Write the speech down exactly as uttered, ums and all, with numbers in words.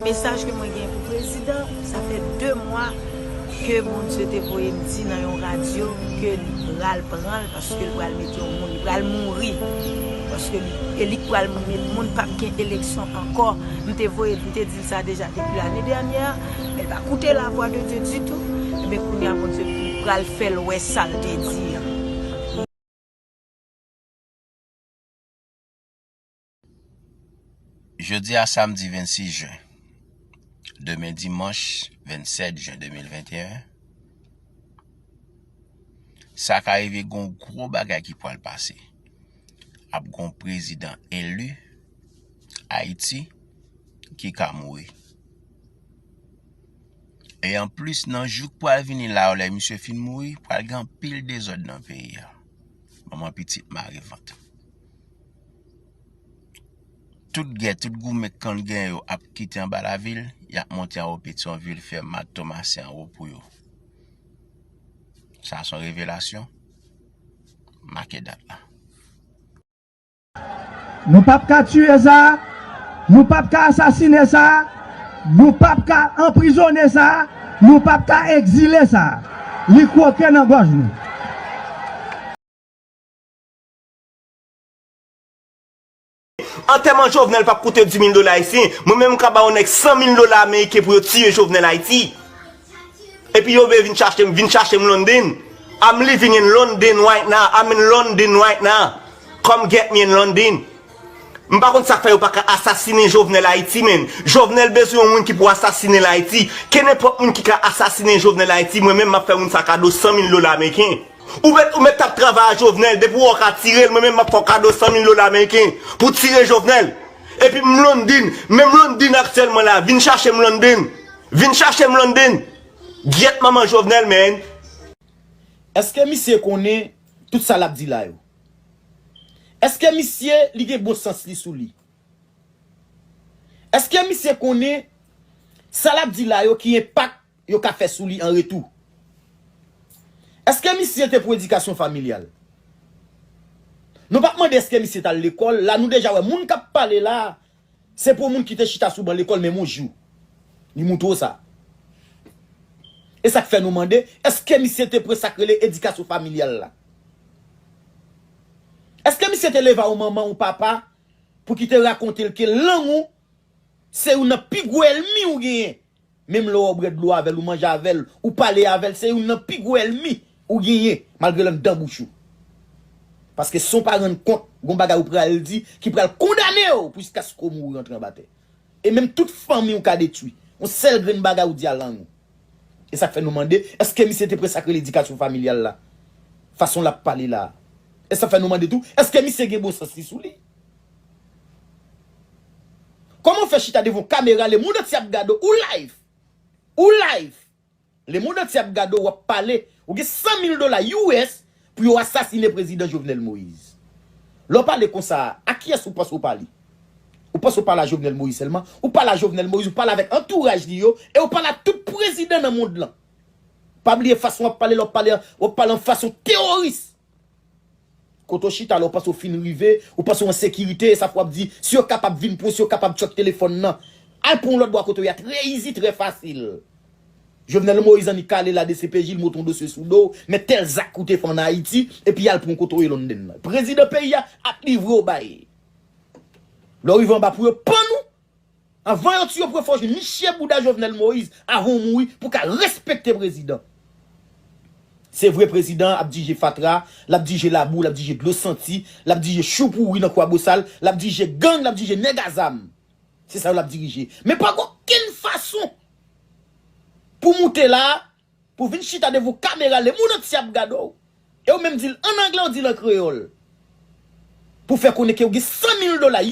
Mesaj ke mwen gen pou prezidan, sa fè de mwa ke Bondye te voye m di nan yon radyo ke li pral pran l, paske l pral mete yon moun, li pral mouri. Paske li, e li k pral met moun, p ap gen eleksyon ankò. M te voye, m te di l sa deja depi lane dènyè, men l pa koute lavwa de Dye ditou. Ebyen, kounye a, Bondye pral fè l wè sa l te di an. Jodi a samdi vennsis jen, demen dimanch vennsèt jen de mil venteyen, sa ka rive gen yon gwo bagay ki pral pase. Ap gen yon prezidan eli Ayiti ki ka mouri. E anplis, nan jou k pral vini la yo, lè misye fin mouri, pral gen anpil dezòd nan peyi a. Manman pitit mare vant. Tout gè, tout goumen k konn gen yo ap kite anba lavil, y ap monte anwo Petyonvil, fè Mat Tomasen anwo pou yo. Sa se yon revelasyon. Make dat la. Nou p ap ka tiye sa, nou p ap ka asasine sa, nou p ap ka anprizone sa, nou p ap ka egzile sa. Li kwoke nan gòj nou. Antèman Jovenel p ap koute dis mil dola ayisyen. Mwen menm m ka ba yon nèg san mil dola ameriken pou yo tiye Jovenel Ayiti. Epi yo vle vin chache m, vin chache m London. I'm living in London right now. I'm in London right now. Come get me in London. M pa konn sa k fè yo pa ka asasinen Jovenel Ayiti, men Jovenel bezwen yon moun ki pou asasinen l Ayiti. Kenenpòt moun ki ka asasinen Jovenel Ayiti, mwen menm m ap fè moun sa kado san mil dola ameriken. Ou mèt ou mèt t ap travay a Jovenel, depi w wè w ka tire l, mwen menm m ap fè w kado san mil dola ameriken pou tire Jovenel. Epi m London, menm London aktyèlman la, vin chache m London. Vin chache m London. Gyèt manman Jovenel, man. Èske misye konnen tout sa l ap di la yo? Èske misye li gen bon sans li sou li? Èske misye konnen sa l ap di la yo ki enpak yo ka fè sou li an retou? Èske misye te pran edikasyon familyal? Nou p ap mande èske misye t al lekòl, la nou deja wè moun k ap pale la, se pou moun ki te chita sou ban lekòl menm yon jou. Li moutre w sa. E sa k fè nou mande, èske misye te pran sa k rele edikasyon familyal la? Èske misye te leve a yon manman, yon papa, pou ki te rakonte l ke lang ou se youn nan pi gwo ènmi ou genyen? Menm lè w bwè dlo avè l, ou manje avè l, ou pale avè l, se youn nan pi gwo ènmi ou genyen, malgre l anndan bouch ou. Paske san w pa rann kont, gon bagay ou pral di ki pral kondane w jiskaske w mouri antre anba tè. E menm tout fanmi w ka detwi. Yon sèl grenn bagay ou di a lang ou. E sa k fè nou mande, èske misye te pran sa k rele edikasyon familyal la? Fason l ap pale la a. E sa fè nou mande tou, èske misye gen bon sans li sou li? Kòman w fè chita devan yon kamera, lemonn antye ap gade w, ou live? Ou live? Lemonn antye ap gade w, w ap pale, ou gen san mil dola U S pou yo asasinen prezidan Jovenel Moïse. Lè w pale konsa a, a kiyès ou panse w pale? Ou panse w pale a Jovenel Moïse sèlman? Ou pale a Jovenel Moïse, ou pale avèk antouraj li yo, e ou pale a tout prezidan nan mond lan. Pa bliye fason w ap pale la, w ap pale, w ap pale an fason teworis. Kote w chita la, w panse w fin rive, w panse w an sekirite, e sa fè w ap di, si yo kapab vin pran w, si yo kapab tchòk telefòn nan, al pran yon lòt bò kote w ye a, trè izi, trè fasil. Jovenel Moïse annik ale la D C P J, l monte yon dosye sou do w, men tèl zak ou te fè ann Ayiti, epi y al pran w kote w ye London nan. Prezidan peyi a ap livre w bay. Lè w rive anba pou yo pann ou, anvan yo tiye w, pou yo fè w jwenn niche bouda Jovenel Moïse avan w mouri pou w ka respekte prezidan. Se vre prezidan an ap dirije fatra, l ap dirije labou, l ap dirije dlo santi, l ap dirije chou pouri nan Kwabosal, l ap dirije gang, l ap dirije nèg a zam. Se sa yo l ap dirije. Men pa gen okenn fason pou moute la, pou vin chita devan yon kamera, lemonn antye ap gade w. E w menm di l ann anglè, w di l an kreyòl. Pou fè konnen ke w gen san mil dola